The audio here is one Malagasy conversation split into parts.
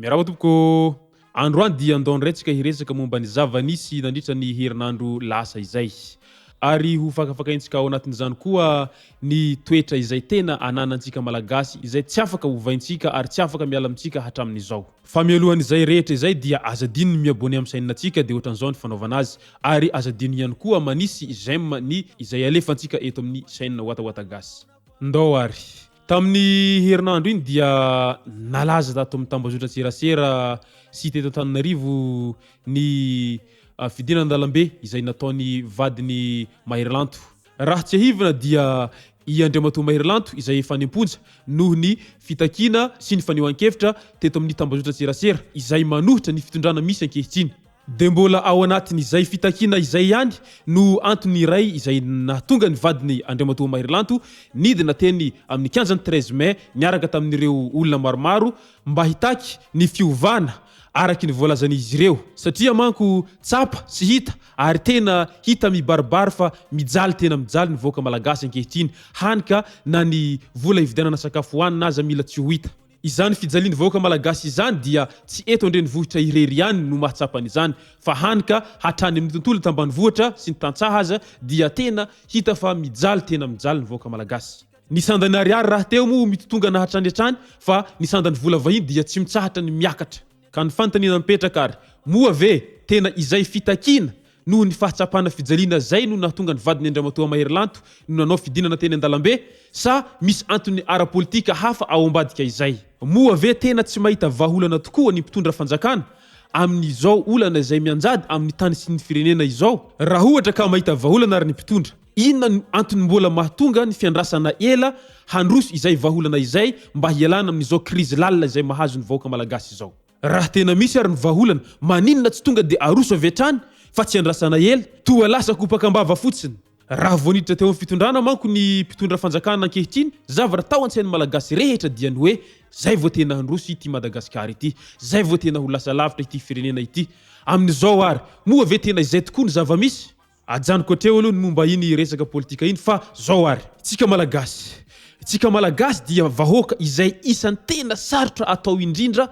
Miarahaba tompoko! Androany dia andao indray tsika hiresaka momba ny zava-nisy nandritra ny herinandro lasa izay. Ary ho fakafakaintsika ao anatin'izany koa ny toetra izay tena ananantsika Malagasy izay tsy afaka ovaintsika ary tsy afaka miala amintsika hatramin'izao. Fa mialohan'izay rehetra izay dia aza adino ny mi-abonner amin'ny chaîne-ntsika dia ohatran'izao ny fanaovana azy ary aza adino ihany koa manisy j'aime ny izay alefantsika eto amin'ny chaîne Watawata Gasy. Ndao ary. Tamin'ny herinandro iny dia nalaza tato amin'ny tambazotran-tserasera sy teto Antananarivo ny fidinana an-dalambe izay nataon'ny vadin'i Mahery Lanto. Raha tsiahivina dia i Andriamatoa Mahery Lanto izay efa any am-ponja noho ny fitakiana sy ny fanehoan-kevitra teto amin'ny tambazotran-tserasera izay manohitra ny fitondrana misy ankehitriny. Dia mbola ao anatin'izay fitakiana izay ihany no antony iray izay nahatonga ny vadiny Andriamatoa Mahery Lanto nidina teny amin'ny kianjan'ny treize mai niaraka tamin'ireo olona maromaro mba hitaky ny fiovana araky ny voalazan'izy ireo satria manko tsapa sy hita ary tena hita mibaribary fa mijaly tena mijaly ny vahoaka malagasy ankehitriny hany ka na ny vola hividianana sakafo hohanina aza mila tsy ho hita. Izany fijalian'ny vahoaka malagasy izany dia tsy eto an-drenivohitra irery ihany no mahatsapa an'izany fa hany ka hatrany amin'ny tontolo tambanivohitra sy ny tantsaha aza dia tena hita fa mijaly tena mijaly ny vahoaka malagasy. Ny sandan'ny ariary rahateo moa mitotongana hatrany hatrany fa ny sandan'ny vola vahiny dia tsy mitsahatra ny miakatra. Ka ny fanontaniana mipetraka ary, moa ve tena izay fitakiana noho ny fahatsapana fijaliana izay no nahatonga ny vadiny Andriamatoa Mahery Lanto no nanao fidinana teny an-dalambe sa misy antony ara-politika hafa ao ambadika izay? Moa ve tena tsy mahita vahaolana tokoa ny mpitondra fanjakana amin'izao olana izay mianjady amin'ny tany sy ny firenena izao? Raha ohatra ka mahita vahaolana ary ny mpitondra, Inona no antony mbola mahatonga ny fiandrasana ela handroso izay vahaolana izay mba hialana amin'izao krizy lalina izay mahazo ny vahoaka malagasy izao? Raha tena misy ary ny vahaolana, maninona tsy tonga dia aroso avy hatrany fa tsy andrasana ela? Toa lasa kopaka am-bava fotsiny. Raha vao niditra teo amin'ny fitondrana manko ny mpitondra fanjakana ankehitriny, zavatra tao an-tsain'ny malagasy rehetra dia ny hoe zay vao tena handroso ity Madagasikara ity, zay vao tena ho lasa lavitra ity firenena ity. Amin'izao ary, moa ve tena izay tokoa ny zava-misy? Ajanoko hatreo aloha ny momba iny resaka politika iny fa zao ary, tsika malagasy, tsika malagasy dia vahoaka izay isan'ny tena sarotra atao indrindra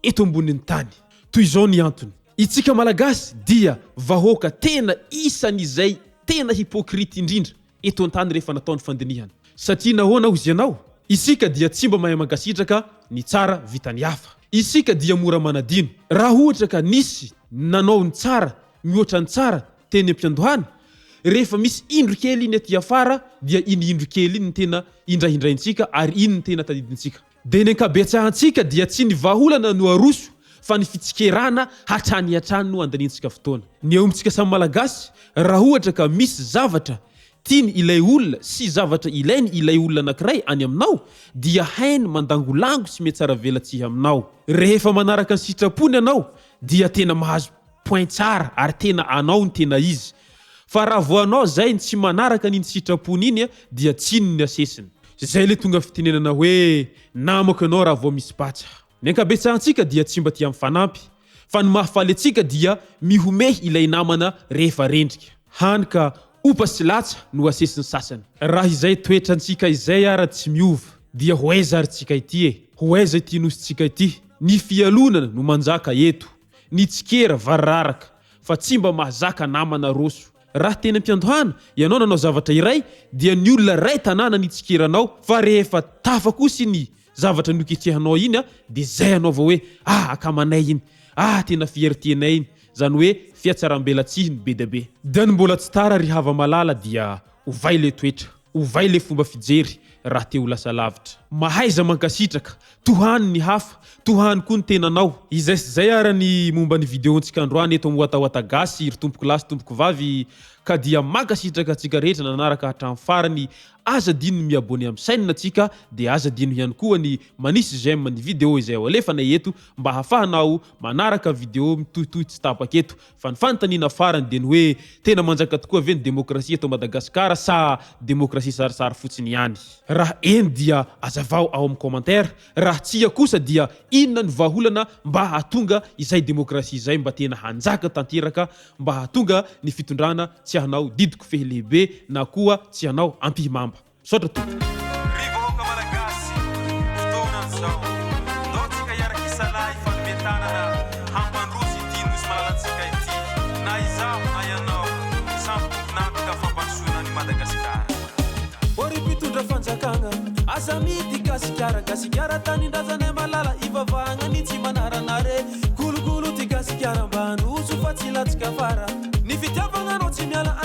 eto ambonin'ny tany. Toy izao ny antony, itsika malagasy dia vahoaka tena isan'izay tena hypocrite indrindra eto an-tany rehefa natao ny fandinihana. Satria nahoana hozy ianao? Isika dia tsy mba mahay mankasitraka ny tsara vitan'ny hafa. Isika dia mora manadino. Raha ohatra ka nisy nanao ny tsara mihoatra ny tsara teny am-piandohana, rehefa misy indro kely iny aty afara dia iny indro kely iny no tena indrahindraintsika ary iny no tena tadidintsika. Dia ny ankabetsahantsika dia tsy ny vahaolana no aroso fa ny fitsikerana hatrany hatrany no andaniantsika fotoana. Ny eo amintsika samy Malagasy, raha ohatra ka misy zavatra tiany ilay olona sy zavatra ilainy ilay olona anankiray any aminao dia hainy mandangolango sy mihatsaravelatsihy aminao. Rehefa manaraka ny sitrapony ianao dia tena mahazo point tsara ary tena anao ny tena izy. Fa raha vao anao zay ny tsy manaraka an'iny sitrapony iny dia tsiny ny asesiny. Zay le tonga fitenenana hoe namako ianao raha vao misy patsa. Ny ankabetsahantsika dia tsy mba tia mifanampy fa ny mahafaly antsika dia mihomehy ilay namana rehefa rendrika. Hany ka opa sy latsa no asesin'ny sasany. Raha izay toetrantsika izay ara tsy miova dia ho aiza ary tsika ity e? Ho aiza ity nosintsika ity? Ny fialonana no manjaka eto. Ny tsikera variraraka fa tsy mba mahazaka namana roso. Raha teny am-piandohana ianao nanao zavatra iray dia ny olona ray tanàna nitsikera anao fa rehefa tafa kosa iny zavatra noketrehanao iny dia zay anao vao hoe ah akamanay iny, ah tena fierté-nay iny, zany hoe fihatsarambelatsihy no be dia be. Dia ny mbola tsy tara ry hava-malala dia ovay le toetra. Ovay le fomba fijery raha te ho lasa lavitra. Mahaiza mankasitraka, tohano ny hafa, tohano koa ny tenanao. Izay sy izay ara ny momba ny video-ntsika androany eto am Watawata Gasy ry tompoko lahy sy tompoko vavy ka dia mankasitraka antsika rehetra nanaraka hatram farany, aza adino ny mi-abonner am chaine tsika dia aza adino ihany koa ny manisy j'aime ny video izay ho alefanay eto mba hafahanao manaraka video mitohitohy tsy tapaka eto. Fa ny fanontaniana farany dia ny hoe tena manjaka tokoa ve ny demokrasia eto Madagasikara sa demokrasia sarisary fotsiny ihany? Raha eny dia azavao ao amin'ny commentaire, raha tsia kosa dia inona ny vahaolana mba hahatonga izay demokrasia izay mba tena hanjaka tanteraka mba hahatonga ny fitondrana tsy hanao didiko fehy lehibe na koa tsy hanao ampihimamba. Misaotra tompoko. Ry vahoaka Malagasy, fotoana izao. Ndao tsika hiaraka hisalahy hifanome tanana. hifanome tanana hampandroso ity nosy malalantsika ity. Na izaho na ianao, samy tompon'antoka fampandrosoana an'i Madagasikara. Ô ry mpitondra fanjakagna, aza amidy Gasikara. Gasikara tanindrazanay malala, ivavahagna ny tsy manaranare. Kolokolo ty Gasikara mba handroso fa tsy latsaka fara. Ny fitiavagna anao tsy miala.